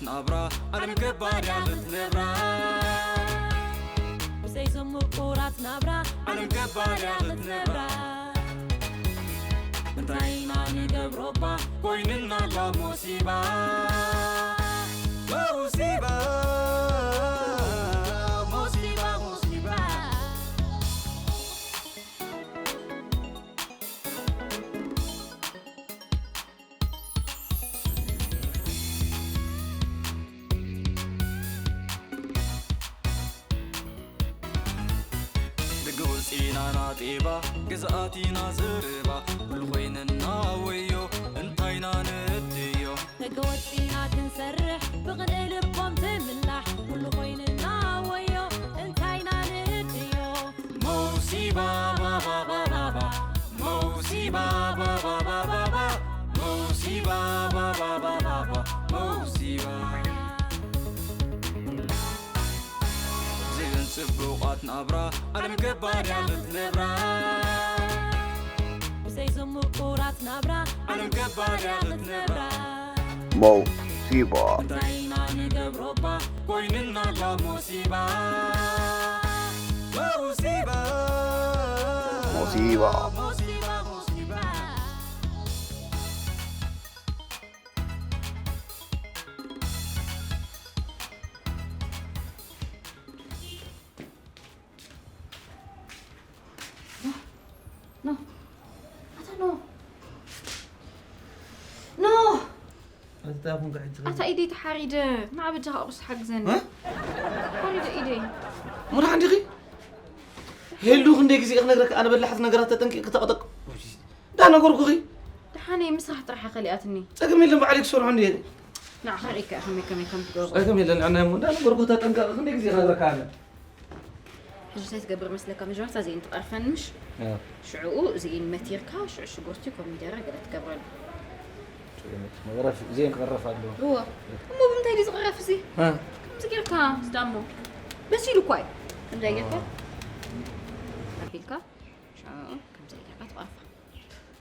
ናብራ ዓለም ገባር እያ ክትነብራ። ብዘይዞም ምቁራት ናብራ ዓለም ገባር እያ ክትነብራ። እንታይ ኢና ንገብሮ እባ ኮይንና ኣሎ ሞሲባ። ሞሲባ፣ ሞሲባ፣ ሞሲባ። ደገ ወፂና ናጤባ፣ ግዝኣት ኢና ዘረባ፣ ኩሉ ኮይንና ወዮ፣ እንታይና ንእድዮ። ደገ ወፂና ክንሰርሕ፣ ብቕንኢ ልቦም ትምላሕ፣ ኩሉ ኮይንና ወዮ፣ እንታይና ንእድዮ። ሞሲባ፣ ባባ፣ ባባ፣ ባ። ሞሲባ፣ ባባ፣ ባባ፣ ባ። ሞሲባ፣ ባባ፣ ባባ፣ ባ። ሞሲባ። ብዘይዘን ጽቡቓት ናብራ፣ ዓለም ገባር እያ ክትነብራ። ብዘይዞም ምቁራት ናብራ፣ ዓለም ገባር እያ ክትነብራ። ሞሲባ። እንታይ ኢና ንገብሮ እባ፣ ኮይንና ኣሎ ሞሲባ። ሞሲባ። ሞሲባ። ሞሲባ፣ ሞሲባ። ኖ። ኣታ ኖ። ኖ። ኣታ ኹን ከሕጂ። ኣታ ኢደይ ተሓሪደ። ንዓ በጃኻ ቁርሲ ሓግዘኒ። እ? ሓሪደ ኢደይ። ሙሉ ሓንዲኺ? ሄሉ ክንደይ ግዜ ክነግረካ ኣነ በላሕቲ ነገራት ተጠንቂቕ ክተቐጠቕ። ዳ ነገርኩኺ? ደሓነይ ምስራሕ ጥራሕ ከሊኣትኒ። ጸገም የለን ባዕለይ ክሰርሖ እንድየ። ንዓኻ ርኢካ ከመይ ከመይ ከም ትገብሮ። ጸገም የለን ንዕና እሞ ዳ ነገርኩ ተጠንቀቕ ክንደይ ግዜ ክነግረካ ኣነ። ሕጂ እንታይ ትገብር መስለካ? መጀመርታ እዚኤን ትቐርፈን ምሽ? ኣዎ። ሽዕኡ እዚኤን መቲርካ፣ ሽዑ ሽጉርቲ፣ ኮሚደረ ገለ ትገብረሉ። መቕረፍ፣ እዚኤን ክቕረፍ ኣለዎ። እዎ። እሞ ብምንታይ ድዩ ዝቕረፍ እዚ? እ። ከምዚ ጌርካ፣ እዚ ዳሞ በሲሉ እኳ እዩ። ከምዚ ጌርካ፣ ኣዎ። ኣቢልካ፣ ሽዑ ከምዚ ጌርካ ትቐርፋ።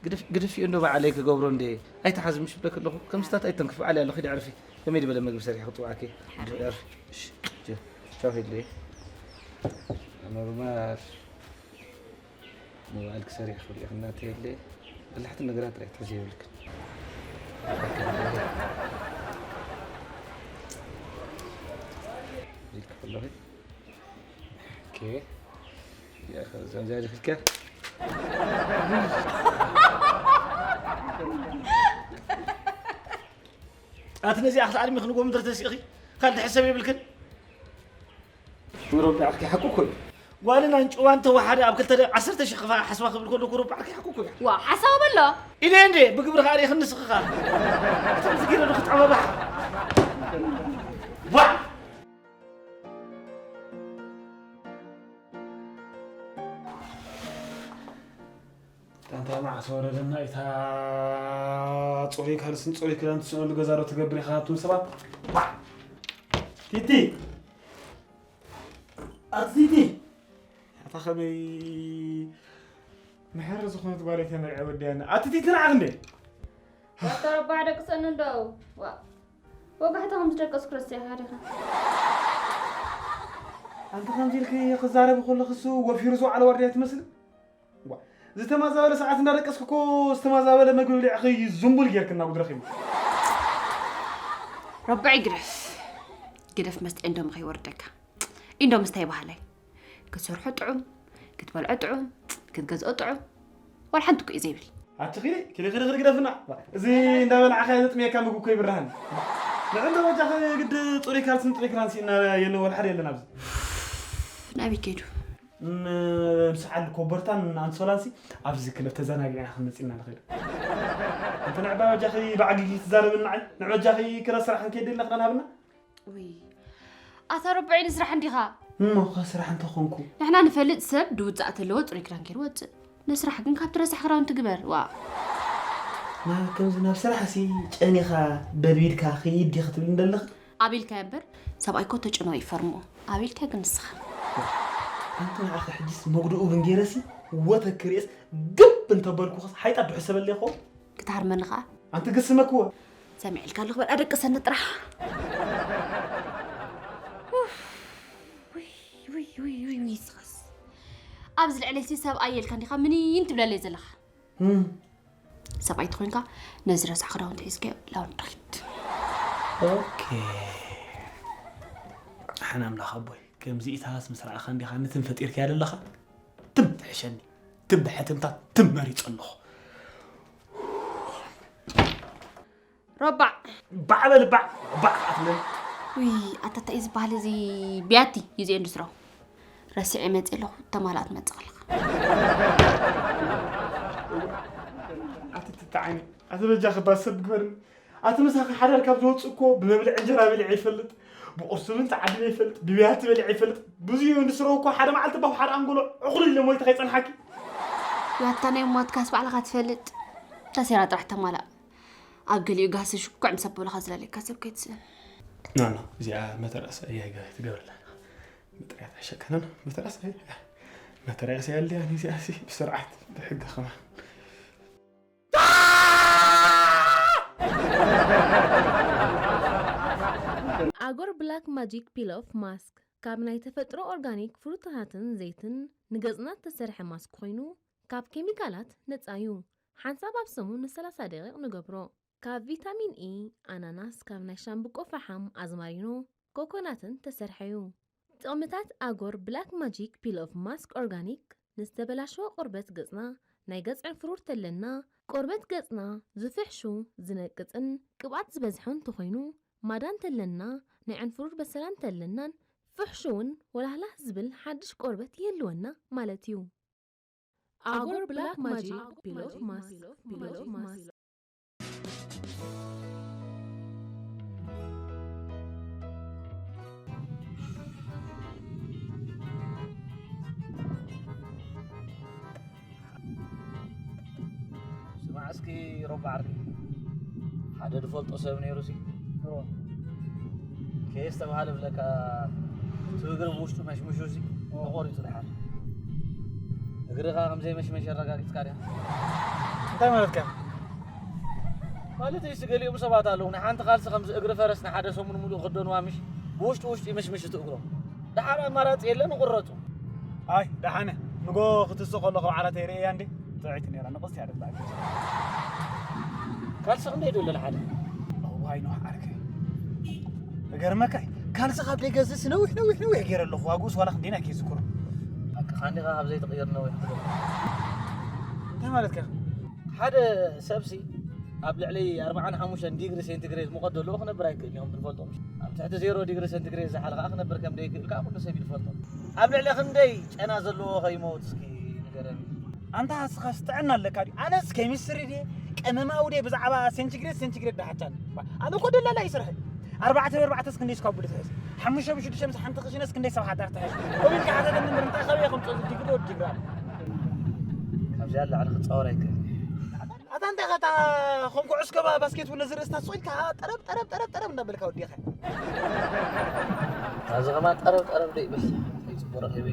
ግድፍ-፣ ግድፍዮ እንዶ ባዕለይ ክገብሮ እንደ ኣይትሓዝምሽ ብለክ ኣለኹ። ከምስታት ኣይተንክፍ፣ ባዕለይ ኣለኹ፣ ኪዲ ዕርፊ። ከመይ ዝበለ ምግቢ ሰሪሐ ክጽውዓኪ? ሓራይ። ዕርፊ። እሺ፣ ቻው፣ ቻው ሄለየ። ኖርማል። ንባዕልኪ ሰሪሕ ክብልኪ እናተየለ በላሕቲ ነገራት ጥራይ ትሕዚ የብልክን። ኢልኪ ከለኺ፣ ኦኬ። ያ፣ ከምዚኣ ዲኺ ኢልኪ? ኣቲ ነዚኣ ክትዓልሚ ክንጎ ምድሪ ተሲእኺ ካልእ ሕሰብ የብልክን? ንረቢ ዓርኪ ሓቁ እኮ እዩ። ጓልን ኣንጭዋን ተዋሓደ ኣብ ክልተ ደ-፣ ዓሰርተ ሺሕ ክፋ ሓስባ ክብል ከለኩ ረቢ ዓርኪ ሓቁ እኮ እዩ። ዋ፣ ሓሳብ በሎ። ኢለ እንዴ ብግብሪ ከዓ ርኢኽኒ ንስኺ ከዓ። እቶም ዝጊረ ዶ ክትዕበባሕ? ዋ! ኣንታ መዓስ ወረደና ኢታ ጽሩይ ካልስን ጽሩይ ክዳን ትስእነሉ ገዛ ዶ ትገብር ኢኻ ኣቱም ሰባት? ዋ! ቲቲ! ኣቲ ቲቲ! ኣታ ከመይ መሐሪ ዝኾነት ጓል እያ ተመርዐ ወዲያና። ኣቲ ቲቲ ንዓኽ እንዴ? ዶክተር ኣባ ደቅሰኒ እንደው። ዋ! ወጋሕታ ከም ዝደቀስኩ ረሲዕካ ዲኻ? ኣንቲ ከምዚ ኢልኪ ክዛረቢ ከለኽስ ወፊሩ ዝወዓለ ዋርድያ ትመስል? ዋ፣ ዝተማዛበለ ሰዓት እንዳደቀስኪ እኮ ዝተማዛበለ መግቢ ብሊዕኺ ዝንቡል ጌርክና ጉድ ረኺቡ። ረባዒ ግደፍ። ግደፍ መስተ ኢንዶሚ ከይወርደካ። ኢንዶሚ ስታይ በሃላይ። ክትሰርሖ ጥዑም፣ ክትበልዖ ጥዑም፣ ክትገዝኦ ጥዑም። ዋላ ሓንቲ እኮ እዩ ዘይብል። ኣቲ ኺዲ፣ ኪዲ፣ ኪዲ፣ ኪዲ ግደፍና። እዚ እንዳበላዕኻ ዘጥምየካ ምግቢ እኮ ይብርሃን። ንዕንዶ በጃኺ ግድ ጽሩይ ካልስን ጽሩይ ክዳን ስኢና የለን ወላ ሓደ የለን ኣብዚ። ናበይ ከይዱ? ን-፣ ምስ ዓሊ ኮቦርታን ኣንሶላንሲ ኣብዚ ክለብ ተዘናጊዕና ክንመጽእ ኢና ንኸይድ። እንተ ንዕባ በጃኺ ብዓጊጊ ትዛረብና ዓይ፣ ንዕባ በጃኺ ክረ ስራሕ ክንከይድ ኢልና ክዳን ሃብና። ውይ፣ ኣታ ረብዒ ንስራሕ እንዲኻ? እሞ ኸ ስራሕ እንተኾንኩ? ንሕና ንፈልጥ ሰብ ድውጻእ ተለዎ ጽሩይ ክዳን ገይሩ ወጽእ። ንስራሕ ግን ካብቲ ረሳሕ ክዳውንቲ ግበር። ዋ። ናብ ከምዚ ናብ ስራሕሲ ጨኒኻ ደልቢድካ ኽይድ ዲኺ ትብልኒ ዘለኺ? ኣቢልካዮ እምበር፣ ሰብኣይ እኮ ተጭኖ ይፈርሞ። ኣቢልካዮ ግን ንስኻ። ኣንቲ ንዓኺ ሕጂስ መጉድኡ ግን ገይረሲ ወተክ ርእስ ግብ እንተበልኩኸስ ሓይጣ ዶ ሕሰበለይ እኮ? ክትሃርመኒ ኸኣ? ኣንቲ ግስመክዎ። ሰሚዕልካ ኣለኹ በል ኣደቅሰኒ ጥራሕ። ውይ ውይ ውይ፣ ስኸስ ኣብዚ ልዕለይሲ ሰብኣይ የልካ እንዲኻ ምንይን ትብለለይ ዘለኻ። እም። ሰብኣይ ተኾይንካ ነዚ ረሳሕ ክዳውንቲ ሒዝካዮ ላውንድሪ ኪድ። ኦኬ። ሓን ኣምላኽ ኣቦይ፣ ከምዚ ኢታስ ምስ ረኣኻ እንዲኻ ንትን ፈጢርካያ ዘለኻ? ትም ትሕሸኒ፣ ትም ብሕትምታ፣ ትም መሪጸ ኣለኹ። ረባዕ። ባዕ በል ባዕ፣ ባዕ ኣትብለኒ። ውይ፣ ኣታ እንታይ እዩ ዝበሃል እዚ ቢያቲ እዩ እዚኦ እንድስራው። ረሲዐ መፅእ ኣለኹ፣ ተማላእ ትመፅእ ከለኻ። ኣቲ ትተዓኒ፣ ኣቲ በጃኺ ባሰብ ግበርኒ። ኣቲ ምሳኺ ሓዳር ካብ ዝወፅእ እኮ ብመብልዒ እንጀራ በሊዐ ይፈልጥ፣ ብቁርሲ ምን ተዓዲነ ይፈልጥ፣ ብቢያቲ በሊዐ ይፈልጥ። ብዙ እዩ እንድስራው እኮ ሓደ መዓልቲ ባብ ሓደ ኣንጎሎ ዕኹል ኢለ ሞይተ ከይፀንሓኪ። ያታ ናይ ሞትካስ ባዕልኻ ትፈልጥ። ተሴራ ጥራሕ ተማላእ። ኣብ ገሊኡ ጋሲ ሽኩዕ ምስ ኣበሉኻ ዝላለካ ሰብ ከይትስእን። ኖ፣ ኖ፣ እዚኣ መተርኣስ እያ ትገብረላ። መተርኣስ ኣይሸከነን፣ መተርኣስ እያ። መተርኣስ እያ ኣልያ፣ እዚኣ ሲ ብስርዓት ብሕጊ ከማን። ኣጎር ብላክ ማጂክ ፒል ኦፍ ማስክ ካብ ናይ ተፈጥሮ ኦርጋኒክ ፍሩታታትን ዘይትን ንገጽና እተሰርሐ ማስክ ኮይኑ፣ ካብ ኬሚካላት ነጻ እዩ። ሓንሳብ ኣብ ሰሙን ንሰላሳ ደቂቕ ንገብሮ። ካብ ቪታሚን ኢ፣ ኣናናስ፣ ካብ ናይ ሻምብቆ ፈሓም፣ ኣዝማሪኖ፣ ኮኮናትን ተሰርሐ እዩ። ጥቕምታት ኣጎር ብላክ ማጂክ ፒል ኦፍ ማስክ ኦርጋኒክ ንዝተበላሸወ ቆርበት ገጽና፣ ናይ ገጽ ዕንፍሩር ተለና፣ ቆርበት ገጽና ዝፍሕሹ፣ ዝነቅጽን ቅብኣት ዝበዝሖ እንተኾይኑ፣ ማዳ እንተለና፣ ናይ ዕንፍሩር በሰላ እንተለናን ፍሕሹውን ወላህላህ ዝብል ሓድሽ ቆርበት ይህልወና ማለት እዩ። ኣጎር ብላክ ማጂክ ፒል ኦፍ ማስክ፣ ፒል ኦፍ ማስክ። ስማዕ እስኪ ሮባ ዓርከይ፣ ሓደ ዝፈልጦ ሰብ ነይሩ ሲ። እዎ። ከየስተብሃለ ብለካ፣ እቲ እግሪ ብውሽጡ መሽምሹ ሲ፣ እዎ። ተቖሪጹ ድሓር። እግርኻ ከም ዘይመሽመሽ ኣረጋጊጽካ ዲኻ? እንታይ ማለትካ? ማለት እዩስ፣ ገሊኦም ሰባት ኣለዉ፣ ንሓንቲ ካልሲ ከምዚ እግሪ ፈረስ ንሓደ ሰሙን ሙሉእ ክኽደኑዋ ምሽ፣ ብውሽጢ ውሽጢ ይምሽምሽ እቲ እግሮም። ደሓር ኣማራጺ የለን፣ ይቑረጹ። ኣይ፣ ደሓነ። ንጎ ክትስእ ከለኹ ባዕላ ተይርእያ እንዴ? ጥዕይቲ ነይራ፣ ንቕስቲ እያ ደብላ። ካልሲ ክንደይ ዶ ኣለና ሓደ? እዋይ፣ ኖህ ዓርከይ። እገርመካ እዩ። ካልሲ ካብ ደይ ገዝእሲ ነዊሕ፣ ነዊሕ፣ ነዊሕ ገይረ ኣለኹ። ዋግኡስ ዋላ ክንደይና ከይዝክሮ። በቃ፣ ካንዲኻ ካብ ዘይትቕየር ነዊሕ ትብል። እንታይ ማለትካ? ሓደ ሰብሲ ኣብ ልዕሊ ኣርብዓን ሓሙሽተን ዲግሪ ሴንቲግሬድ ሙቐት ዘለዎ ክነብር ኣይክእልን እዩ፣ ከም ትፈልጦ። ኣብ ትሕቲ ዜሮ ዲግሪ ሴንቲግሬድ ዝሓለ ከዓ ክነብር ከም ዘይክእል ከዓ ኩሉ ሰብ እዩ ዝፈልጦ። ኣብ ልዕሊ ክንደይ ጨና ዘለዎ ከይመውት እስኪ ንገረኒ። ኣንታ ንስኻስ ጥዕና ኣለካ ድዩ? ኣነስ ኬሚስትሪ ድየ ቀመማዊ ድየ ብዛዕባ ሴንቲግሬድ ሴንቲግሬድ ደሓቻኒ። ኣነ እኮ ደላላ ይሰርሕ። ኣርባዕተ ብኣርባዕተስ ክንደይ ስኳብ ትሕዝ? ሓሙሽተ ብሽዱሽተ ምስ ሓንቲ ክሽነስ ክንደይ ሰብ ሓዳር ትሕዝ? ኮቢልካ ሓተተኒ እምበር እንታይ ካበይ ከምፅኦ ዲግሪ ወዲ ዲግሪ ኣለ። ካብዚኣ ንላዕሊ ክፃወር ኣይክእልን። ኣታ እንታይ ኸታ ኾንኩ ዕስከባ ባስኬት ውለ ዝርእስታ ስቕ ኢልካ ጠረብ ጠረብ ጠረብ ጠረብ እንዳበልካ ወዲኻ። ኣብዚ ኸማ ጠረብ ጠረብ ደይ በስ። ይፅቡቕ ረኺበ።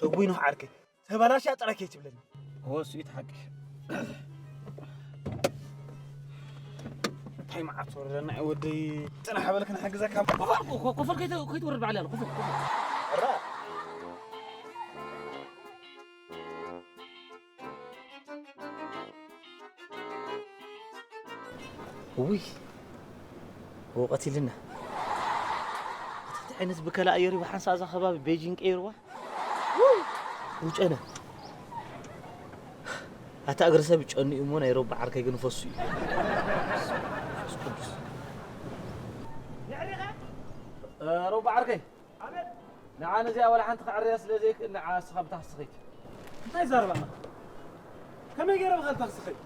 እጉይ ኖህ ዓርከይ፣ ተባላሽያ ጥራይ ከይትብለኒ። እወ፣ እሱ እዩ እቲ ሓቂ። እንታይ መዓት ወረደና፣ ወደይ። ጽናሕ በል፣ ክንሕግዘካ። ኮፈል፣ ኮ-፣ ኮፈል ከይተ-፣ ከይትወርድ ባዕላ፣ ኮፈል፣ ኮፈል። እራ። ውይ፣ ወቐት ኢልና። እቲ ዓይነት ብከላ ኣየር እዩ ብሓንሳእ እዛ ከባቢ ቤጂን ቀይርዋ። ውጨነ። ኣታ እግሪ ሰብ ጨኑ እዩ እሞ ናይ ሮባ ዓርከይ ግን ፈሱ እዩ። መንፈስ ቅዱስ። እ፣ ሮባ ዓርከይ። ኣቤት። ንዓ ነዚኣ ዋላ ሓንቲ ክዕርያ ስለ ዘይክእል ንዓ እስኻ ብታክሲ ኺድ። እንታይ ዛረባ ኣለኻ? ከመይ ገይረ ብኻ ታክሲ ኺድ?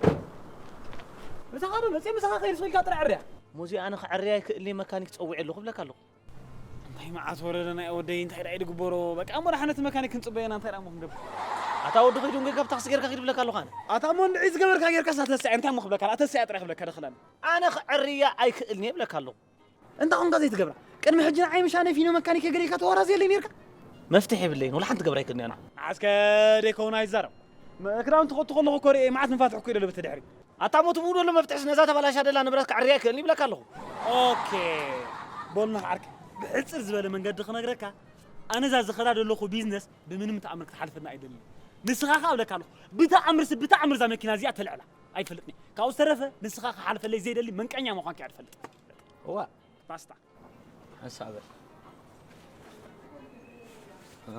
ምሳኻ ዶ መፅየ ምሳኻ ከይድ ስኢልካ ጥራሕ ዕርያ። ሙዚ ኣነ ክዕርያ ኣይክእልኒ መካኒክ ፀዊዐ ኣለኹ ብለካ ኣለኹ። እንታይ መዓት ወረደ ናይ ወደይ፣ እንታይ ደኣ ኢሉ ግበሮ። በቃ እሞ ደሓን ነቲ መካኒክ ክንጽበየና እንታይ ደኣ እሞ ክንገብር? ኣታ ወዲ ኸይዱ እንጌ ካብ ታክሲ ጌርካ ኪድ ብለካ ኣለኹ ኣነ። ኣታ እሞ እንድዒ ዝገበርካ ጌርካ ሳተስዐ እንታይ እሞ ክብለካ? ኣታ ተስዐ ጥራሕ ክብለካ ደኽላኒ። ኣነ ክዕርያ ኣይክእልን እየ ብለካ ኣለኹ። እንታይ ኾንካ ዘይትገብራ? ቅድሚ ሕጂ ንዓይ ምሽ ኣነ ፊኖ መካኒክ እግሪ ኢልካ ተዋራዝየለይ ኔርካ? መፍትሒ የብለይን፣ ወላ ሓንቲ ገብራ ኣይክእልን እየ ኣነ። ዓስከ ደይከውን ኣይዛረብ። ክዳውንቲ ክኸቱ ከለኹ እኮ ርእየ መዓት ንፋትሕ እኮ ኢለ በቲ ድሕሪ። ኣታ ሞት ምኡ ደሎ መፍትሕስ ነዛ ተባላሻ ደላ ንብረት ክዕርያ ይክእልኒ ይብለካ ኣለኹ። ኦኬ። በሉ ንኻ ዓርከይ፣ ብሕጽር ዝበለ መንገዲ ክነግረካ፣ ኣነ እዛ ዝኸዳ ዘለኹ ቢዝነስ ብምንም ተኣምር ክትሓልፈና ኣይደልን። ንስኻ ኸኣ እብለካ ኣለኹ፣ ብተኣምርሲ ብተኣምር እዛ መኪና እዚኣ ተልዕላ ኣይፈልጥን እየ። ካብኡ ዝተረፈ ንስኻ ክሓልፈለይ ዘይደሊ መንቀኛ ምዃንካ እየ ዝፈልጥ። እዋ። ባስታ። ሓንሳእ በል። እ።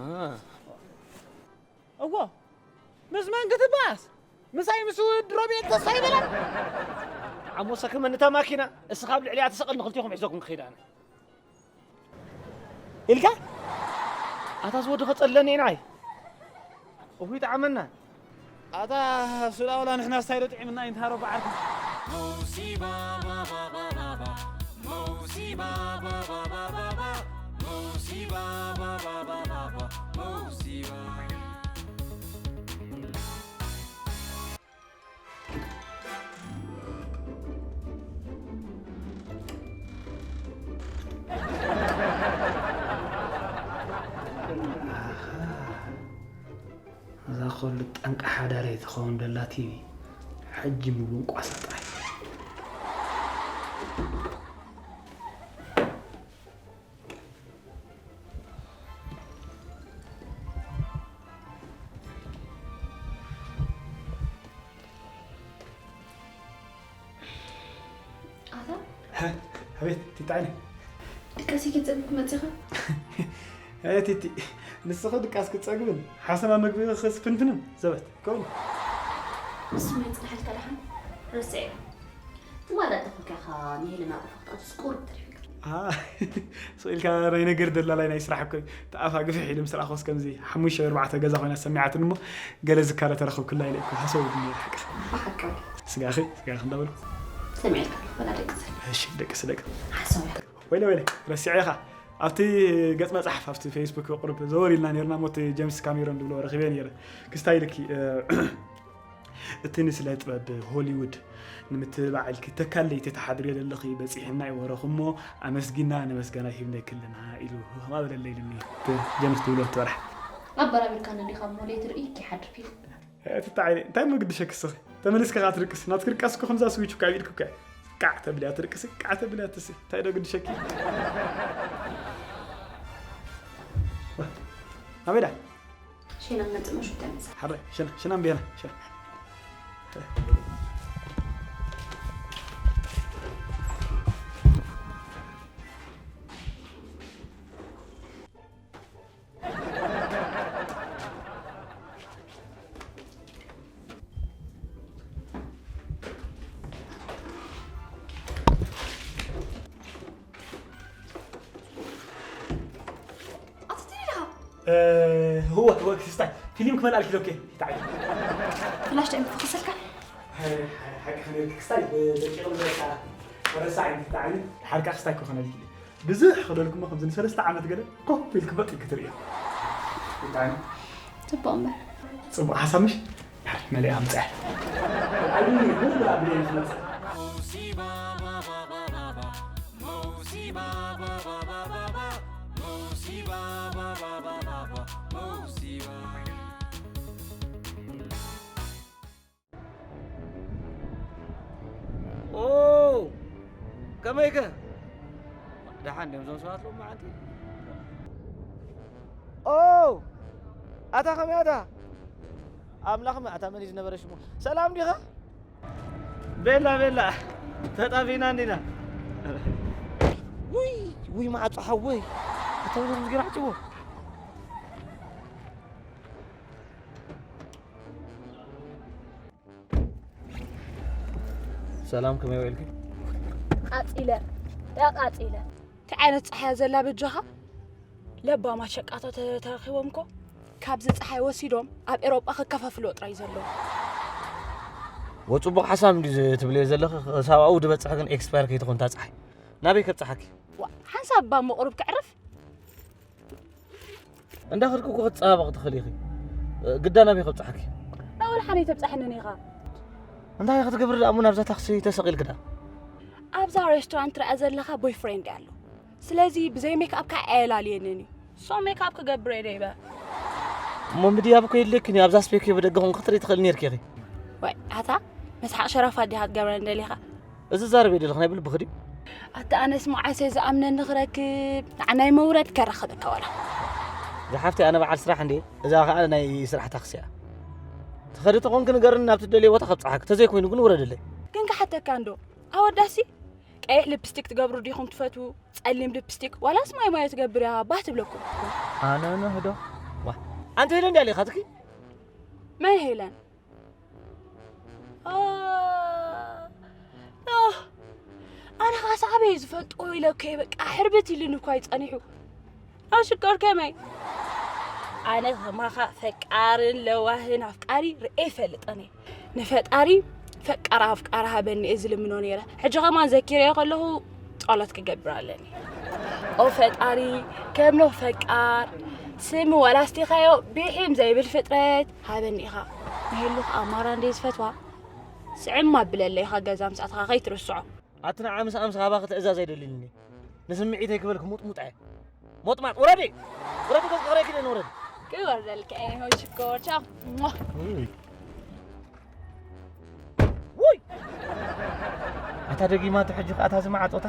እዎ፣ ምስ መን ክትበኣስ? ምሳይ ምስ ውድ ሮቤል ተስፋ ይበላል። ዓሞ ሰክመኒ እታ ማኪና፣ እስኻ ኣብ ልዕሊኣ ተሰቐልኒ፣ ክልቴኹም ሒዘኩም ክኸይድ ኣነ። ኢልካ? ኣታ ዝወዲ ከጸለኒ ኢና ኣይ። እኹ ይጥዓመና። ኣታ ሱላ ወላ ንሕና ስታይሎ ጥዒምና እዩ ንትሃሮ በዓልቲ። እዛ ኸሉ ጠንቂ ሓዳረይ ትኸውን ደላ ቲቪ፣ ሕጂ ምውንቋሳ ጥራይ። ኣታ? ኣቤት፣ ቲቲ ዓይነይ። ድቃስ ክትጸግብ መጺኻ? እ፣ ቲቲ፣ ንስኺ ድቃስ ክትጸግብን ሓሰማ መግቢ ክስፍንፍንን ዘበት፣ ከምኡ። ንሱ ማይ ጽናሕልካ ደሓን? ረስዐ። ትማል ኣደኹልካ ኢኻ ንሄለና ኣቑሑ ክትኣትስ ቁሩብ ተሪፍካ። አ፣ ስቕ ኢልካ ናይ ነገር ደላላይ ናይ ስራሕ እኮ እዩ። እቲ ኣፋ ግፍሕ ኢሉ ምስ ረኣኹስ ከምዚ ሓሙሽተ ወይ ኣርባዕተ ገዛ ኮይና ሰሚዓትኒ እሞ ገለ ዝካረ ተረኽብክላ ኢለ እኮ ሃሰው ኢሉኒ ነይሩ ሓቅኻ። ብሓቂ። ስጋኺ፣ ስጋኺ እንዳበልኩ። ሰሚዐልካ ኣለኹ፣ በላ ደቅስ። እሺ፣ ደቅስ፣ ደቅስ። ሃሰው እያ። ወይለ፣ ወይለ፣ ረሲዐ ኢኻ። ኣብቲ ገጽ መጽሓፍ፣ ኣብቲ ፌስቡክ ቁሩብ ዘወር ኢልና ነይርና እሞ እቲ ጀምስ ካሜሮን ዝብሎ ረኺበ ነይረ። ክስታይ ኢልኪ፣ እ፣ እቲ ንስለ ጥበብ ሆሊውድ ንምትብባዕ ኢልኪ ተካለይቲ ተሓድርዮ ዘለኺ በጺሕና እዩ ወረኹ እሞ ኣመስጊና ነመስገናይ ሂብነኪ ኣለና ኢሉ ኸማ በለለይ ኢሉኒ። እቲ ጀምስ ትብሎ ትበራሕ። ኣበራቢርካኒ ዲኻ እሞ ለይቲ ርእይኪ ሓድርኪ? እቲ እንታይ፣ እንታይ እሞ ግድሸኪ እስኺ? ተመሊስኪ ኸዓ ትድቅሲ። ናትኪ ድቃስ እኮ ከምዛ ስዊች እኮ ኣብ ኢድኪ እኮ እያ። ቃዕ ተብልያ ትድቅሲ፣ ቃዕ ተብልያ ትሲ። እንታይ ዶ ግድሸኪ? ኣበይ ደኣ? ሸና መጽእ መሹ ተመጽእ። ሓረ፣ ሸና፣ ሸና እምቢ፣ ሸና፣ ሸና። ኣቶ ተሪዳ። እ፣ ህወ፣ ህወ፣ ክስታይ። ፊልም ክመልኣልኪ ኢሎኪ። ይትዓይ። ፍላሽ እንታይ ምትኸሰልካ? ሓቂ ከነልኪ ክስታይ፣ ብደቂቕ ንበልካ ረሳዕ ይትዓይ። ሓርቃ ክስታይ እኮ ከነልኪ። ብዙሕ ክደልኩሞ ከምዚ ንሰለስተ ዓመት ገለ ኮፍ ኢልኪ በጥ ኢልኪ ትርእዮ። ይትዓይ። ጽቡቕ እምበር። ጽቡቕ ሓሳብ ምሽ? መሊኣ ኣምጽኣ። ኦ፣ ከመይከ? ደሓን ድዮም እዞም ሰባት ሎሚ መዓልቲ? ኦ፣ ኣታ ከመይ ኣታ? ኣምላኽ መ-፣ ኣታ መን እዩ ዝነበረ ሽሙ? ሰላም ዲኻ? ቤላ፣ ቤላ፣ ተጣፊእና እንዲና። ውይ፣ ውይ፣ ማዕጾ ሓወይ። ኣታ ወይዘሮ ምስጋና ዓጽዎ። ሰላም፣ ከመይ ውዒልኪ? ቃጺለ፣ ተቃጺለ። እንታይ ዓይነት ጸሓይ ዘላ በጃኻ? ለባማት ሸቃቶ ተ-፣ ተረኺቦም እኮ ካብዚ ጸሓይ ወሲዶም ኣብ ኤሮጳ ክከፋፍልዎ ጥራይ ዘለዉ። ወጽቡቕ ሓሳብ እንዲ ትብልዮ ዘለኺ፣ ክሳብ ኣብኡ ድበጽሕ ግን ኤክስፓየር ከይትኾን እታ ጸሓይ። ናበይ ከብጽሓኪ? ዋ፣ ሓንሳብ እባ ምቑሩብ ከዕርፍ። እንዳኸድኩ እኮ ክትጸባበቒ ትኽእሊ ኢኺ። ግዳ ናበይ ከብጽሓኪ? ናብ ወላ ሓደይ ተብጽሓንን ኢኻ። እንታይ ክትገብሪ ደኣ እሞ ናብዛ ታክሲ ተሰቒልኪ ደኣ? ኣብዛ ሬስቶራንት ትረኣ ዘለኻ ቦይፍሬንድ ኣሎ። ስለዚ ብዘይ ሜክኣፕ ከኣ ኣየላልየንን እዩ። ሶ ሜክኣፕ ክገብር እየ ደይበ። እሞ ምድያብ እኮ የድልየክን እዩ። ኣብዛ ስፔክ ብደገ ኹን ክትርኢ ትኽእል ነርኪ ኢኺ። ወይ ኣታ መስሓቕ ሸራፋ ዲኻ ክትገብረን ደሊኻ? እዚ ዛረብ የደለኽ ናይ ብልብኺ ድዩ? ኣታ ኣነስ መዓሰ ዝኣምነኒ ክረክብ ንዓ ናይ መውረድ ከራኽበካ ወላ። ዝሓፍቲ ኣነ በዓል ስራሕ እንዴ፣ እዛ ኸዓ ናይ ስራሕ ታክሲ እያ። ትኸዲ ተኾንኪ ንገርኒ፣ ናብ ትደልዮ ቦታ ከብፅሓኪ፣ ተዘይኮይኑ ግን ውረድለይ። ግን ክሓተካ እንዶ ኣወዳሲ ቀይሕ ልፕስቲክ ትገብሩ ዲኹም ትፈትዉ? ጸሊም ልፕስቲክ ዋላስ ማይ ማዮ ትገብር እያ ባህ ትብለኩም። ኣነ ንህዶ ዋ ኣንቲ ሄለን እንዲያ ኢኻ ትኪ መን ሄለን? ኦ፣ ኖ፣ ኣነ ኻስ ኣበይ ዝፈልጦ ኢለከ በቃ ሕርብት ኢሉን እኳ ይጸኒሑ። ኣብ ሽኮር ከመይ? ኣነ ከማኻ ፈቃርን ለዋህን ኣፍቃሪ ርኤ ይፈልጠን እየ። ንፈጣሪ ፈቃር ኣፍቃሪ ሃበኒ እየ ዝልምኖ ነይረ። ሕጂ ከማን ዘኪረዮ ከለኹ ጸሎት ክገብር ኣለኒ። ኦ ፈጣሪ፣ ከም ኖህ ፈቃር ስም ዋላ ኣስቲኻዮ ቢሒም ዘይብል ፍጥረት ሃበኒ ኢኻ። ንሄሉ ኸኣ ማራ እንደ ዝፈትዋ ስዕም ኣብለለይ ኢኻ ገዛ ምስ ኣትኻ ከይትርስዖ። ኣቲ ንዓ ምስ ኣምስ ካባኺ ትእዛዝ ኣይደልልኒ። ንስምዒተይ ክበልኪ ሙጥሙጥ እየ። ሞጥማጥ ውረዲ! ውረዲ ገጽ ክረኪ ደን ውረዲ! ክወርደልካ እየ ሆይ ሽኮር ቻው። ውይ! ኣታ ደጊማቶ ሕጂ ከኣ እታ ዝመዓጾታ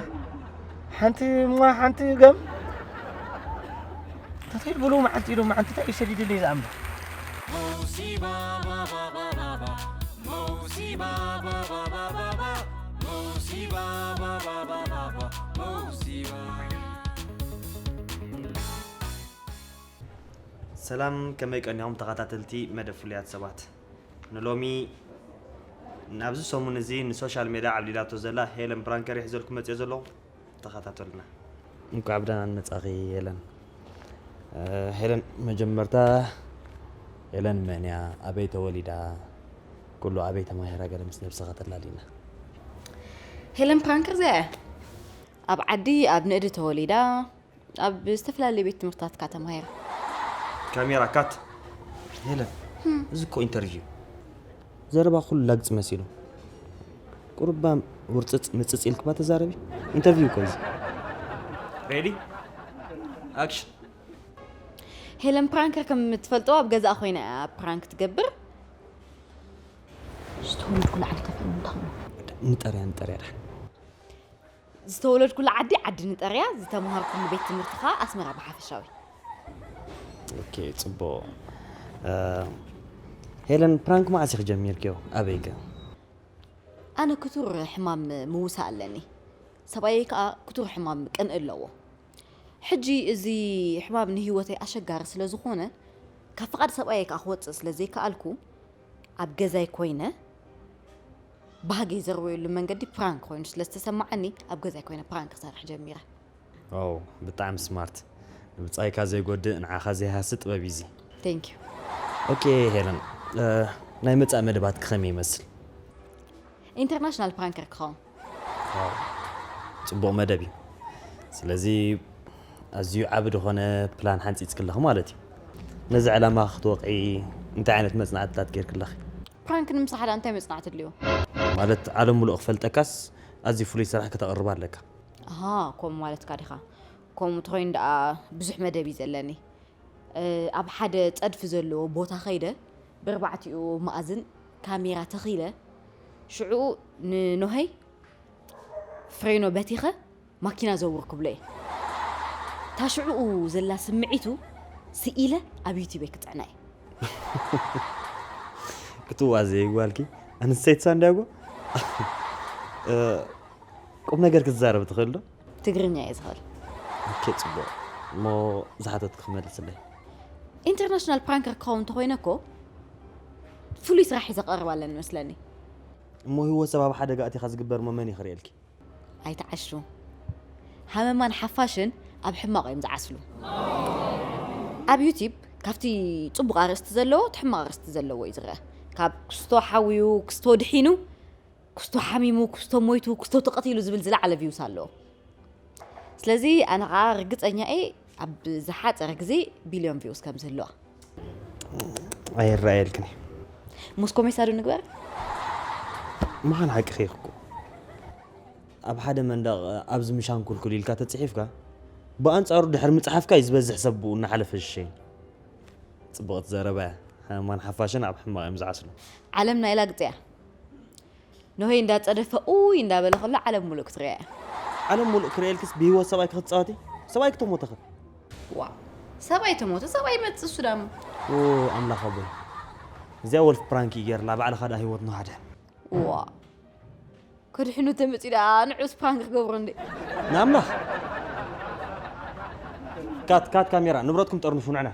ሓንቲ እማ ሓንቲ ገም ተተይል ብሉ መዓልቲ ኢሉ መዓልቲ እንታይ እዩ ሰዲድለይ ዝኣምር? ሰላም፣ ከመይ ቀኒኹም ተኸታተልቲ መደብ ፍሉያት ሰባት? ንሎሚ ናብዚ ሰሙን እዚ ንሶሻል ሜድያ ዓብሊላቶ ዘላ ሄለን ፕራንከር ይሕዘልኩም መፅዮ ዘለኹ። ተኸታተሉና። እንኳዕ ብደህና መጻኺ ሄለን። እ፣ ሄለን፣ መጀመርታ ሄለን መን እያ? ኣበይ ተወሊዳ? ኩሉ ኣበይ ተማሂራ? ገለ ምስ ነብስኻ ተላሊና። ሄለን ፕራንከር እዚኣ እያ። ኣብ ዓዲ ኣብ ንእዲ ተወሊዳ፣ ኣብ ዝተፈላለዩ ቤት ትምህርትታት እካ ተማሂራ። ካሜራ ካት። ሄለን፣ እዚ እኮ ኢንተርቪው። ዘረባ ኩሉ ላግጺ መሲሉ። ቁርባ ውርጽጽ ምጽጽ ኢልክባ ተዛረቢ። ኢንተርቪው እኮ እዚ። ሬዲ? ኣክሽን። ሄለን ፕራንከር ከም እትፈልጦ ኣብ ገዛኣ ኮይና እያ ፕራንክ ትገብር። ዝተወለድኩሉ ዓዲ ከፍእ ምንታኹም? ንጠርያ፣ ንጠርያ ድሓን። ዝተወለድኩሉ ዓዲ ዓዲ ንጠርያ፣ ዝተምሃርኩሉ ቤት ትምህርቲ ኸኣ ኣስመራ ብሓፈሻዊ። ኦኬ፣ ጽቡቕ። እ፣ ሄለን፣ ፕራንክ መዓስ ኢኺ ጀሚርክዮ? ኣበይ ከ? ኣነ ክቱር ሕማም ምውሳእ ኣለኒ። ሰብኣየይ ከኣ ክቱር ሕማም ቅንኢ ኣለዎ። ሕጂ እዚ ሕማም ንህይወተይ ኣሸጋሪ ስለ ዝኾነ፣ ካብ ፍቓድ ሰብኣየይ ከኣ ክወጽእ ስለ ዘይከኣልኩ፣ ኣብ ገዛይ ኮይነ ባህገይ ዘርወየሉ መንገዲ ፕራንክ ኮይኑ ስለ ዝተሰማዓኒ፣ ኣብ ገዛይ ኮይነ ፕራንክ ክሰርሕ ጀሚረ። ዋው፣ ብጣዕሚ ስማርት። ንብጻይካ ዘይጎድእ፣ ንዓኻ ዘይሃሲ ጥበብ እዩ እዚ። Thank you። ኦኬ ሄለን፣ እ፣ ናይ መጻኢ መደባትኪ ከመይ ይመስል? ኢንተርናሽናል ፕራንከር ክኸውን። ዋው፣ ጽቡቕ መደብ እዩ። ስለዚ ኣዝዩ ዓቢ ዝኾነ ፕላን ሓንጺጽኪ ኣለኺ ማለት እዩ። ነዚ ዕላማ ክትወቕዒ እንታይ ዓይነት መጽናዕትታት ጌርኪ ኣለኺ? ፕራንክ ንምስራሕ ደኣ እንታይ መጽናዕቲ ኣድልዮ? ማለት ዓለም ሙሉእ ክፈልጠካስ ኣዝዩ ፍሉይ ስራሕ ከተቕርብ ኣለካ። ኣሃ፣ ከምኡ ማለትካ ዲኻ? ከምኡ እንተኾይኑ ደኣ ብዙሕ መደብ እዩ ዘለኒ። እ፣ ኣብ ሓደ ጸድፊ ዘለዎ ቦታ ኸይደ ብርባዕቲኡ መኣዝን ካሜራ ተኺለ ሽዑ ንኖሀይ ፍሬኖ በቲኸ ማኪና ዘውር ክብሎ እየ። እታ ሽዑኡ ዘላ ስምዒቱ ስኢለ ኣብ ዩቲበይ ክጽዕና እየ። ክትዋዘ ይጓልኪ ኣንስተይቲ ሳንዲያጎ። እ፣ ቁም ነገር ክትዛረብ ትኽእል ዶ? ትግርኛ እየ ዝኽእል። ኦኬ፣ ጽቡቕ። እሞ ዝሓተትኪ ክመልስለይ። ኢንተርናሽናል ፕራንከር ክኸውን እንተኾይነ እኮ ፍሉይ ስራሕ ሒዘ ክቐርብ ኣለኒ መስለኒ። እሞ ህይወት ሰብ ኣብ ሓደጋ ኣቲኻ ዝግበር እሞ መን እዩ ክርእየልኪ? ኣይትዓሹ። ሃመማን ሓፋሽን ኣብ ሕማቕ እዮም ዝዓስሉ። ኣብ ዩቲብ ካብቲ ጽቡቕ ኣርእስቲ ዘለዎ እቲ ሕማቕ ኣርእስቲ ዘለዎ እዩ ዝረአ። ካብ ክስቶ ሓውዩ፣ ክስቶ ድሒኑ፣ ክስቶ ሓሚሙ፣ ክስቶ ሞይቱ፣ ክስቶ ተቐቲሉ ዝብል ዝለዓለ ቪውስ ኣለዎ። ስለዚ ኣነ ኸዓ ርግጸኛ እየ ኣብ ዝሓጸረ ግዜ ቢልዮን ቪውስ ከም ዝህልዋ። ኣይረኣየልክን እዩ። ሞስኮ ሜሳዶ ንግበር። ምዃን ሓቂ ኸይኽ እኮ ኣብ ሓደ መንደቕ ኣብዚ ምሻንኩልኩል ኢልካ ተጽሒፍካ ብኣንጻሩ ድሕሪ ምጽሓፍካ እዩ ዝበዝሕ ሰብ ብኡ እናሓለፈ ዝሸይን። ጽቡቕቲ ዘረባ እያ። ሕማን ሓፋሽን ኣብ ሕማቕ እዮም ዝዓስሉ። ዓለም ናይ ላግጺ እያ። ኖሄ እንዳጸደፈ ኡይ እንዳበለ ከሎ ዓለም ሙሉእ ክትሪኣ እያ። ዓለም ሙሉእ ክርእየልክስ ብህይወት ሰብኣይ ክትጻወቲ? ሰብኣይ ክተሞተኸ? ዋ፣ ሰብኣይ ተሞተ፣ ሰብኣይ ይመጽእ እሱ ዳሞ። ኦ፣ ኣምላኽ ኣቦይ። እዚኣ ወልፍ ፕራንክ እዩ ገይርላ፣ ባዕልኻ ደኣ ህይወት ንሃደ። ዋ፣ ከድሕኑ ተመጺኡ ደኣ ንዑስ ፕራንክ ክገብሮ እንዴ? ንኣምላኽ። ካት፣ ካት ካሜራ፣ ንብረትኩም ጠርንፉ፣ ንዕና።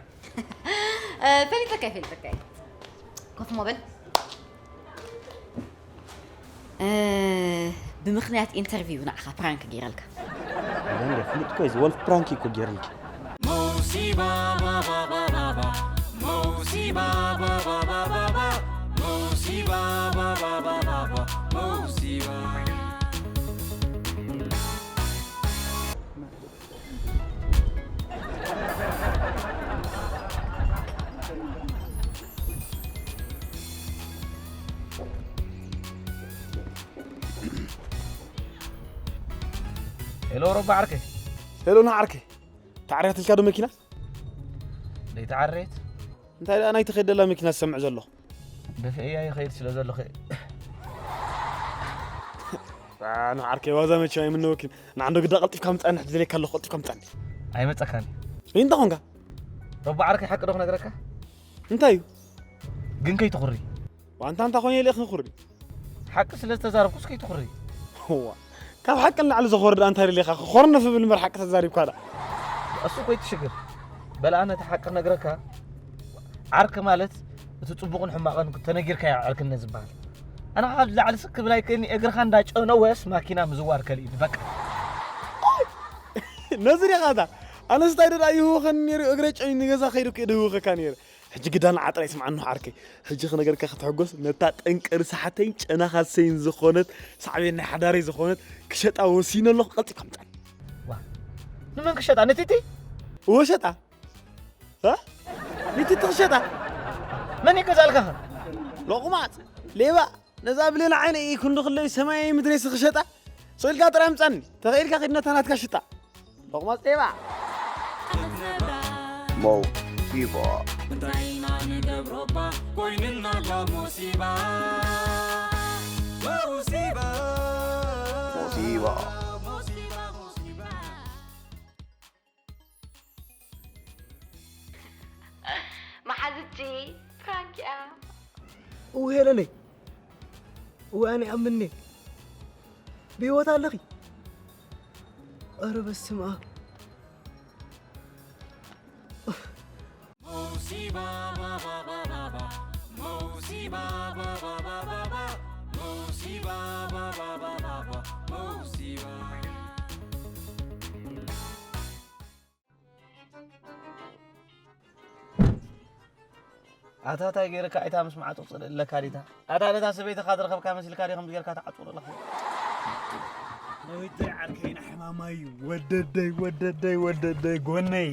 እ፣ ፈሊጠካ፣ ፈሊጠካ። ኮፍ ሞ በል። እ፣ ብምኽንያት ኢንተርቪው ንዓኻ ፕራንክ ገይረልካ። እዛ እንደ ፍሉጥ እኮ እዩ፣ እዚ ወልፍ ፕራንክ እኮ ገይረልኪ። Mosiba, ba, ba, ba, ba, ba. Mosiba, ba, ba, ba, ba, ba, ba. Mosiba, ba, ba, ba, ba, ba. Mosiba. ሄሎ ሮባ ዓርከይ። ሄሎ ንዓርከይ። ተዓርያትልካ ዶ መኪና? ደይተዓረየት? እንታይ ደኣ ናይቲ ከይድ ደላ መኪና ዝሰምዕ ዘለኹ? ደፍኤያ ይኸይድ ስለ ዘለኹ። ባ፣ ንዓርከይ ዋዛ መቸም ኣይምነወክን። ንዓንዶ ግዳ ቀልጢፍካ ምጻኒ፣ ሕጂ ደልየካ ኣለኹ፣ ቀልጢፍካ ምጻኒ። ኣይመጸካን። እንታይ ኾንካ? ሮባ ዓርከይ ሓቂ ዶ ክነግረካ? እንታይ እዩ? ግን ከይትኹሪ። ዋንታ እንታይ ኾይነ ኢለ ክኹሪ? ሓቂ ስለ ዝተዛረብኩስ ከይትኹሪ። እዋ፣ ካብ ሓቂ ንላዕሊ ዘኾርድ እንታይ ደሊኻ? ክኾርነፍ ብል እምበር ሓቂ ተዛሪብካ ደኣ። እሱ እኮ እቲ ሽግር። በል ኣነ እቲ ሓቂ ክነግረካ፣ ዓርኪ ማለት እቲ ጽቡቕን ሕማቕን ተነጊርካዮ ዕርክነት ዝበሃል። ኣነ ካብ ላዕሊ ስክ ክብል ኣይክእልኒ፣ እግርኻ እንዳጨነወስ ማኪና ምዝዋር ከልእኒ፣ በቃ። ነዚ ዲኻ እታ? ኣነስ እንታይ ደኣ ይህውኸኒ ነይሩ፣ እግረ ጨኒ ንገዛ ከይዱ ክእደ ይህውኸካ ነይረ። ሕጂ ግዳ ንዓ ጥራይ ስምዓኒ ዓርከይ። ሕጂ ክነገርካ ክትሕጎስ፣ ነታ ጠንቂ ርስሓተይን ጨናኻሰይን ዝኾነት፣ ሳዕቤን ናይ ሓዳረይ ዝኾነት፣ ክሸጣ ወሲነ ኣለኹ፣ ቀልጢፍካ ምጻኒ። ዋ፣ ንመን ክሸጣ? ንቲቲ? እወ ሸጣ። እ? ንቲቲ ክሸጣ? መን ይገዛልካ? ሎቕማጽ፣ ሌባ፣ ነዛ ብሌን ዓይነይ ክንዲ ክለይ ሰማያዊ ምድረይ ክሸጣ? ስቕ ኢልካ ጥራይ ምጻኒ። ተኸኢልካ ኪድ ነታ ናትካ ሽጣ። ሎቕማጽ ሌባ። ሞሲባ። እንታይ ኢና ንገብሮ እባ ኮይንና ኣሎ ሞሲባ። ሞሲባ። ሞሲባ። ሞሲባ፣ ሞሲባ። መሓዝቲ ፕራንክ እያ። እው ሄለነይ፣ እው ኣነ ኣምኔ ብህይወት ኣለኺ? ኧረ በስመ ኣብ። ኣታ እንታይ ገይርካ ኣይታ ምስ መዓጡ ክጽልእ ኣለካ ዲታ? ኣታ ነታ ሰበይትኻ ዝረኸብካ መሲልካ ዲኻ ከምዚ ጌርካ ትዓጹ ዘለኻ? ነዊተይ ዓርከይና ሕማማይ ወደደይ፣ ወደደይ፣ ወደደይ፣ ጎነይ፣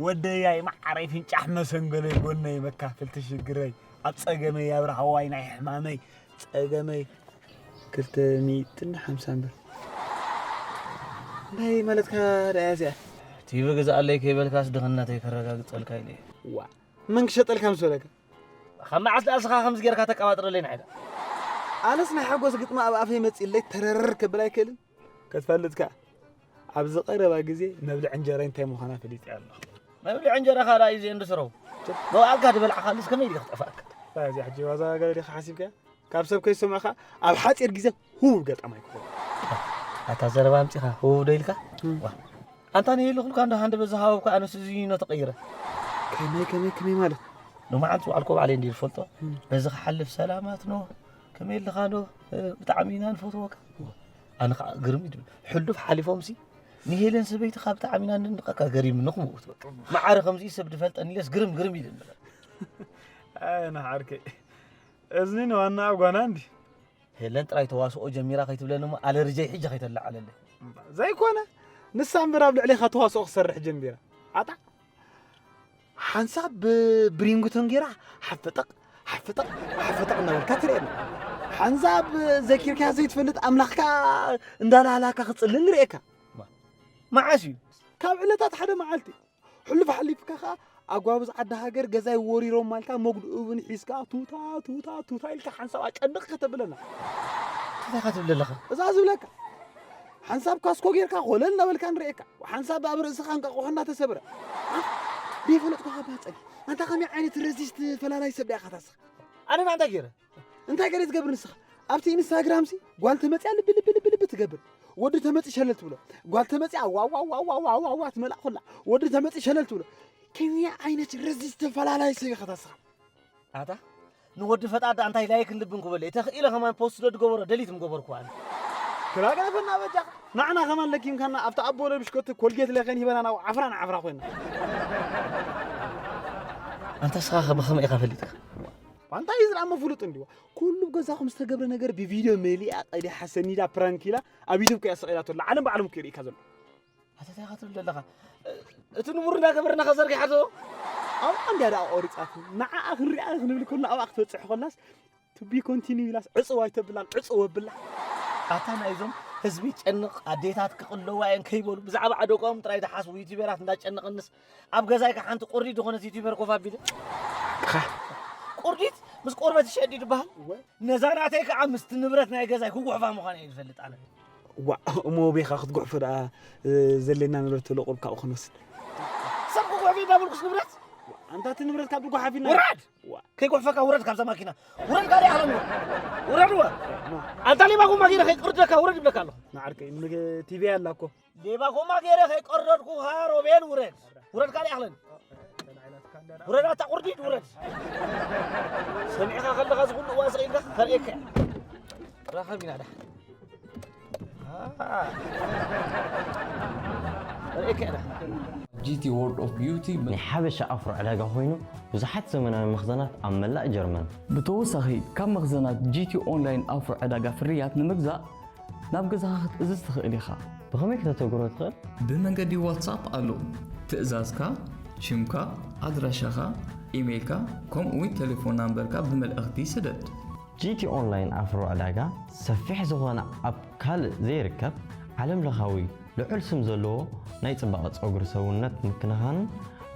ወደያይ፣ መዓረይ፣ ፍንጫሕ መሰንገለይ፣ ጎነይ፣ መካፍልቲ ሽግረይ፣ ኣብ ጸገመይ፣ ኣብ ራህዋይ ናይ ሕማመይ፣ ጸገመይ፣ ክልተ ሚእትን ሓምሳን ብር። እንታይ ማለትካ ደኣ እዚኣ? ቲቪ ግዝኣለይ ከይበልካስ ድኽነተይ ከረጋግጸልካ ኢለ እየ። ዋ፣ መን ክሸጠልካ ምስ በለካ? ካብ መዓስ ደኣ ንስኻ ከምዚ ጌርካ ተቀባጥረለይ ንዓይ ደኣ? ኣነስ ናይ ሓጎስ ግጥሚ ኣብ ኣፈይ መጺእለይ ተረር ክብል ኣይክእልን። ክትፈልጥ ከኣ፣ ኣብዚ ቀረባ ግዜ መብልዕ እንጀራይ እንታይ ምዃና ፈሊጠ ኣለኹ። መብልዕ እንጀራኻ ደኣ እዩ ዘየንድስረው። መብኣልካ ዝበልዕኻሉስ ከመይ ድዩ ክጠፍኣካ? እዚኣ ሕጂ ዋዛ ገለ ዲኻ ሓሲብካያ? ካብ ሰብ ከይሰምዑኻ ኣብ ሓጺር ግዜ ህቡብ ገጣማይ ክኸውን። ኣታ ዘረባ ኣምጺኻ ህቡብ ዶ ኢልካ? እም። ዋ። ኣንታ ንሄሉ ክልካ እንዶ ሃንደበት ዝሃበብካ ኣነስ እዚ ኖ ተቐይረ። ከመይ፣ ከመይ፣ ከመይ ማለት? ሎማዓንቲ ዝወዓልኮ ባዕለይ እንድየ ዝፈልጦ። እም። በዚ ክሓልፍ ሰላማት ኖ፣ ከመይ ኣለኻ ኖ? እ፣ ብጣዕሚ ኢና ንፈትወካ። ኣነ ከዓ ግርም እዩ ዝብል። ሕሉፍ ሓሊፎምሲ ንሄለን ሰበይትኻ ብጣዕሚ ኢና ንድንቀካ፣ ገሪምኒ ክመውት በቃ። ማዕረ ከምዚ ሰብ ድፈልጠኒ ኢለስ ግርም፣ ግርም ኢለ ንበል። ኣይ፣ ንዓርከይ። እዝኒ ንዋና ጓና እንዲ። ሄለን ጥራይ ተዋስኦ ጀሚራ ከይትብለኒ እሞ ኣለርጀይ ሕጂ ከይተላዓለለይ። ዘይኮነ፣ ንሳ እምበር ኣብ ልዕሌኻ ተዋስኦ ክሰርሕ ጀሚራ። ኣታ፣ ሓንሳብ ብብሪንግቶን ጌራ ሓፈጠቕ፣ ሓፈጠቕ፣ ሓፈጠቕ እናበልካ ትርእየኒ። ሓንሳብ ዘኪርካያ ዘይትፈልጥ ኣምላኽካ እንዳላህላካ ክጽልን ንርእየካ። ማ-፣ መዓስ እዩ? ካብ ዕለታት ሓደ መዓልቲ። ሕሉፍ ሓሊፍካ ኸኣ ኣጓብዝ ዓዲ ሃገር ገዛይ ወሪሮም ማልካ መጉድኡ እውን ሒዝካ ቱታ ቱታ ቱታ ኢልካ ሓንሳብ ኣጨንቕ ከተብለና። እንታይ ኢኻ ትብል ዘለኻ? እዛ ዝብለካ ሓንሳብ ካስኮ ጌርካ ኮለል እናበልካ ንርእየካ። ሓንሳብ ኣብ ርእስኻ እንቃቑሖ እናተሰብረ። ደይፈለጥኩኻ ባጸል። ኣንታ ከመይ ዓይነት ረዚስት ፈላላይ ሰብ ዲኻ ታስኻ? ኣነ ንኣ እንታይ ገይረ? እንታይ ገለ ትገብር ንስኻ? ኣብቲ ኢንስታግራም ሲ ጓል ተመጽያ ልቢ ልቢ ልቢ ልቢ ትገብር። ወዲ ተመጺ ሸለል ትብሎ። ጓል ተመጽያ ዋዋዋዋዋዋዋ ትመልኣ ኩላ። ወዲ ተመጺ ሸለል ትብሎ። ከመይ ዓይነት ረዚስት ፈላላይ ሰብ ኢኻ ታስኻ? ኣታ ንወዲ ፈጣዳ እንታይ ላይክን ልብን ክበለ ተኽኢለ ከማን ፖስት ዶ ድገበሮ ደሊት ምገበርኩ ኣነ። ክላገለፈና በጃኻ። ንዓና ከማን ለኪምካና ኣብቲ ኣቦ ለብሽኮት ኮልጌት ለኸን ሂበና ናብ ዓፍራ ንዓፍራ ኮይና። ኣንታ ስኻ ብኸመይ ኢኻ ፈሊጥካ? ኣንታ እዩ ዝለኣመ ፍሉጥ እንዲዋ ኩሉ ገዛኹም ዝተገብረ ነገር ብቪድዮ መሊኣ ቀዲሓ ሰኒዳ ፕራንክ ኢላ ኣብ ዩቱብ ከያ ሰቒላቶ ኣላ ዓለም ባዕሎም ክርእካ ዘሎ። ኣታ እንታይ ኢኻ ትብል ዘለኻ? እቲ ንቡር እንዳገበርና ከዘርጊሓቶ ኣብኣ እንድያ ደኣ ቆሪጻት ንዓኣ ክንሪኣ ክንብል ከሎ ኣብኣ ክትበጽሕ ከላስ ቱቢ ኮንቲኒ ኢላስ ዕጽው ኣይተብላን ዕጽው ኣብላ። ኣታ ናይዞም ህዝቢ ጨንቕ ኣዴታት ክቕለዋ እየን ከይበሉ ብዛዕባ ዓደቆም ጥራይ ዝሓስቡ ዩቲበራት እንዳጨነቐንስ ኣብ ገዛይ ከ ሓንቲ ቁርዲት ዝኾነት ዩቲበር ኮፍ ኣቢለ ቁርዲት ምስ ቆርበት ይሸዲ ድበሃል ነዛ ናተይ ከዓ ምስቲ ንብረት ናይ ገዛይ ክጉሕፋ ምዃን እየ ዝፈልጥ ኣነ። ዋ እሞ ቤኻ ክትጉሕፎ ደኣ ዘሌና ንብረት ተለቁብ ካብኡ ክንወስድ። ሰብ ክጉሕፊ እንዳበልኩስ ንብረት ኣንታ እቲ ንብረት ካብ ድጓሓፊ ኢልና ውረድ ከይጉሕፈካ ውረድ ካብዛ ማኪና ውረድ ጋር ያህለን ውረድ ውረድ ወ ኣንታ ሌባ ጎማ ገይረ ከይቅርደካ ውረድ ይብለካ ኣለኹ። ንዓርከይ ቲቪ ኣላ እኮ ሌባ ጎማ ገይረ ከይቀረድኩኻ ሮቤል ውረድ ውረድ ካልእ ያህለን ውረድ ኣታ ቁርዲድ ውረድ ሰሚዕኻ ከለኻ ዝኹሉ እዋን ስቕ ኢልካ ከርእየካ እየ። ራኸብ ኢና ዳ ርእየካ ኢና ጂቲ World of Beauty ናይ ሓበሻ ኣፍሮ ዕዳጋ ኮይኑ ብዙሓት ዘመናዊ መኽዘናት ኣብ መላእ ጀርመን። ብተወሳኺ ካብ መኽዘናት ጂቲ ኦንላይን ኣፍሮ ዕዳጋ ፍርያት ንምግዛእ ናብ ገዛኻ ክትእዝዝ ትኽእል ኢኻ። ብኸመይ ከተተግብሮ ትኽእል? ብመንገዲ ዋትሳፕ ኣሎ። ትእዛዝካ፣ ሽምካ፣ ኣድራሻኻ፣ ኢሜይልካ ከምኡውን ቴሌፎን ናምበርካ ብመልእኽቲ ስደድ። ጂቲ ኦንላይን ኣፍሮ ዕዳጋ ሰፊሕ ዝኾነ ኣብ ካልእ ዘይርከብ ዓለም ለኻዊ ልዑል ስም ዘለዎ ናይ ጽባቐ ጸጉሪ ሰውነት ምክንኻንን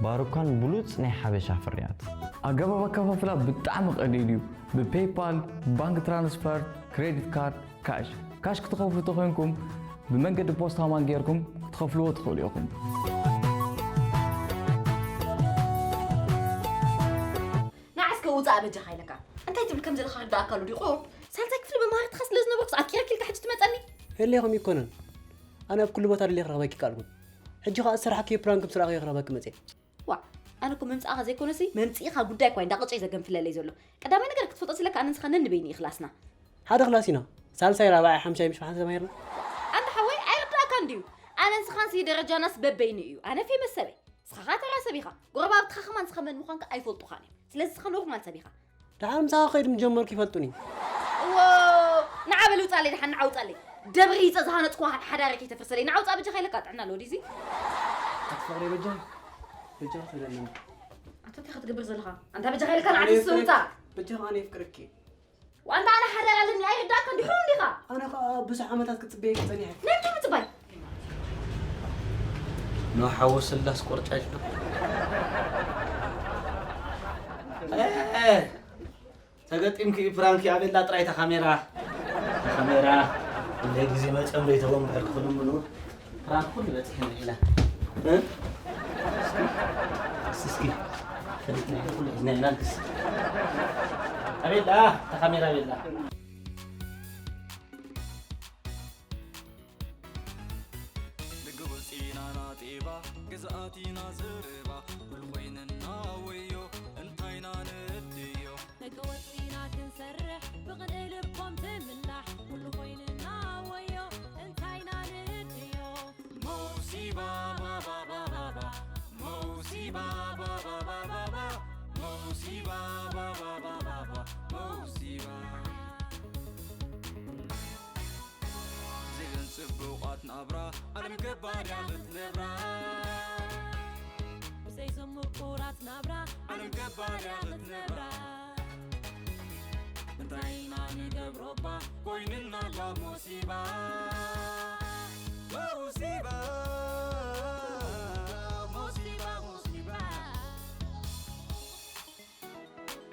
ባሩካን ብሉጽ ናይ ሓበሻ ፍርያት። ኣገባብ ኣከፋፍላ ብጣዕሚ ቀሊል እዩ። ብፔይፓል፣ ባንክ ትራንስፈር፣ ክሬዲት ካርድ፣ ካሽ። ካሽ ክትኸፍሉ ተኾይንኩም ብመንገዲ ፖስታ ማን ጌርኩም ክትኸፍልዎ ትኽእሉ ኢኹም። ንዓ እስከ ውፃእ በጃኻ ኢለካ እንታይ ትብል ከም ዘለኻ ክርዳእካ ኣሎ ድዩ ቁሩብ ሳልሳይ ክፍሊ መማህርትኻ ስለ ዝነበርኩስ ኣኪረኪ ኢልካ ሕጂ ትመፀኒ የለ ኢኹም ይኮነን ኣነ ኣብ ኩሉ ቦታ ደልየ ክረኽበኪ ካልኩ ሕጂ ኸዓ ዝሰራሕክዮ ፕራንክ ምስ ረኣኽዮ ክረኽበኪ መፅየ ዋእ ኣነ እኮ ምምፃእኻ ዘይኮነሲ መምፅኢኻ ጉዳይ እኳ እዩ እንዳቐጨይ ዘገንፍለለይ ዘሎ ቀዳማይ ነገር ክትፈልጦ ስለካ ኣነ ንስኻ ነንበይኒ እዩ ክላስና ሓደ ክላስ ኢና ሳልሳይ ራብዓይ ሓምሻይ ምሽ ብሓንሳብ ተማሂርና ኣንታ ሓወይ ኣይርዳእካን ድዩ ኣነ ንስኻንሲ ደረጃናስ በበይኑ እዩ ኣነ ፌመስ ሰብ እየ ንስኻ ኸዓ ተራ ሰብ ኢኻ ጎረባብትኻ ከማን ንስኻ መን ምዃንካ ኣይፈልጡኻን እዮም ስለዚ ንስኻ ኖርማል ሰብ ኢኻ ደሓር ምሳኻ ከይዱ ምጀመርኩ ይፈልጡኒ እዎ ንዓ በል ውፃለይ ደሓን ንዓ ውፃለይ ደብሪ ይፀ ዝሃነፅኩ ሓዳረ ከይተፍርሰለይ ንዓ ውፃ በጃኻ ኢለካ ጥዕና ኣለዎ ድዚ ኣትፈቕሪ በጃ በጃ ትብለኒ ኣቶ እንታይ ክትገብር ዘለኻ ኣንታ በጃኻ ኢለካ ንዓ ትስውፃ በጃኻ ኣነ የፍቅረኪ ዋንታ ኣነ ሓዳር ኣለኒ ኣይርዳእካ እንዲ ሕሩም ዲኻ ኣነ ከዓ ብዙሕ ዓመታት ክፅበየኪ ፀኒሐ ነቲ ምፅባይ ንሓወ ስላስ ቆርጫጭ ዶ ተገጢምኪ ፕራንክ ኣቤላ ጥራይ ተካሜራ ተካሜራ እንደ ግዜ መፀም ዘይተወም ብሕልክፍሉ ምሉ ራኩን በፂሕና ኢና እስኪ እስኪ ፈሊጥና ኩሉ ሒዝና ኢና ንክስ ኣቤላ ተካሜራ ኣቤላ ንግወፂና ናጤባ ግዝኣቲና ዘረባ ኩሉ ኮይንና ወዮ እንታይና ንእድዮ መቀወፂና ክንሰርሕ ብቕንኢ ልቦም ትምላሕ ኩሉ ኮይንና ወዮ እንታይ ኢና ንእድዮ መውሲባ ባባባባባ መውሲባ ባባባባባ መውሲባ ባባባባባ መውሲባ ዘይብለን ጽቡቓት ናብራ ዓለም ገባርያ ክትነብራ ብዘይዞም ምቁራት ናብራ ዓለም ገባርያ ክትነብራ እንታይ ኢና ንገብሮባ ኮይንና ባ ሞሲባ ሞሲባ